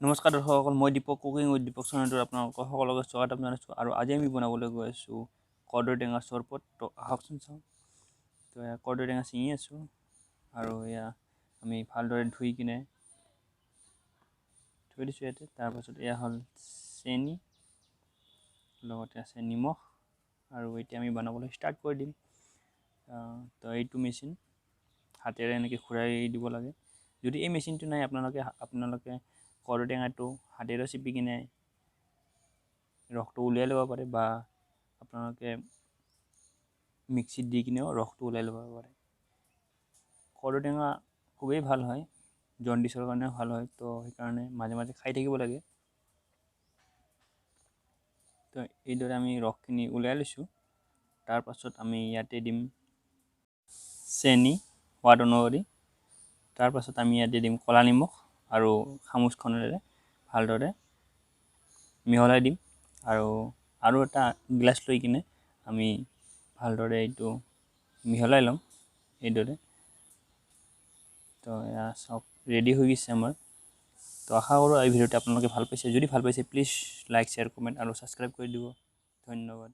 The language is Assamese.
নমস্কাৰ দৰ্শকসকল, মই দীপক, কুকিং উইথ দীপক চেনেলটোত আপোনালোকক সকলোকে স্বাগতম জনাইছোঁ। আৰু আজি আমি বনাবলৈ গৈ আছোঁ কৰ্দৈ টেঙাৰ চৰবত। তো আহকচোন চাওঁ। তো এয়া কৰ্দৈ টেঙা ছিঙি আছোঁ আৰু এয়া আমি ভালদৰে ধুই কিনে থৈ দিছোঁ ইয়াতে। তাৰপাছত এয়া হ'ল চেনি, লগতে আছে নিমখ আৰু এতিয়া আমি বনাবলৈ ষ্টাৰ্ট কৰি দিম। তো এইটো মেচিন হাতেৰে এনেকৈ ঘূৰাই দিব লাগে। যদি এই মেচিনটো নাই, আপোনালোকে কৰ্দৈ টেঙাটো হাতেৰে চেপি কিনে ৰসটো উলিয়াই ল'ব পাৰে বা আপোনালোকে মিক্সিত দি কিনেও ৰসটো উলিয়াই ল'ব পাৰে। কৰ্দৈ টেঙা খুবেই ভাল হয়, জণ্ডিছৰ কাৰণেও ভাল হয়। তো সেইকাৰণে মাজে মাজে খাই থাকিব লাগে। তো এইদৰে আমি ৰসখিনি উলিয়াই লৈছোঁ। তাৰপাছত আমি ইয়াতে দিম চেনি সোৱাদ অনুসৰি। তাৰপাছত আমি ইয়াতে দিম ক'লা নিমখ আৰু খামুচখনেৰে ভালদৰে মিহলাই দিম আৰু এটা গিলাচ লৈ কিনে আমি ভালদৰে এইটো মিহলাই ল'ম এইদৰে। তো এয়া চাওক, ৰেডি হৈ গৈছে আমাৰ। তো আশা কৰোঁ এই ভিডিঅ'টো আপোনালোকে ভাল পাইছে। যদি ভাল পাইছে, প্লিজ লাইক, শ্বেয়াৰ, কমেণ্ট আৰু ছাবস্ক্ৰাইব কৰি দিব। ধন্যবাদ।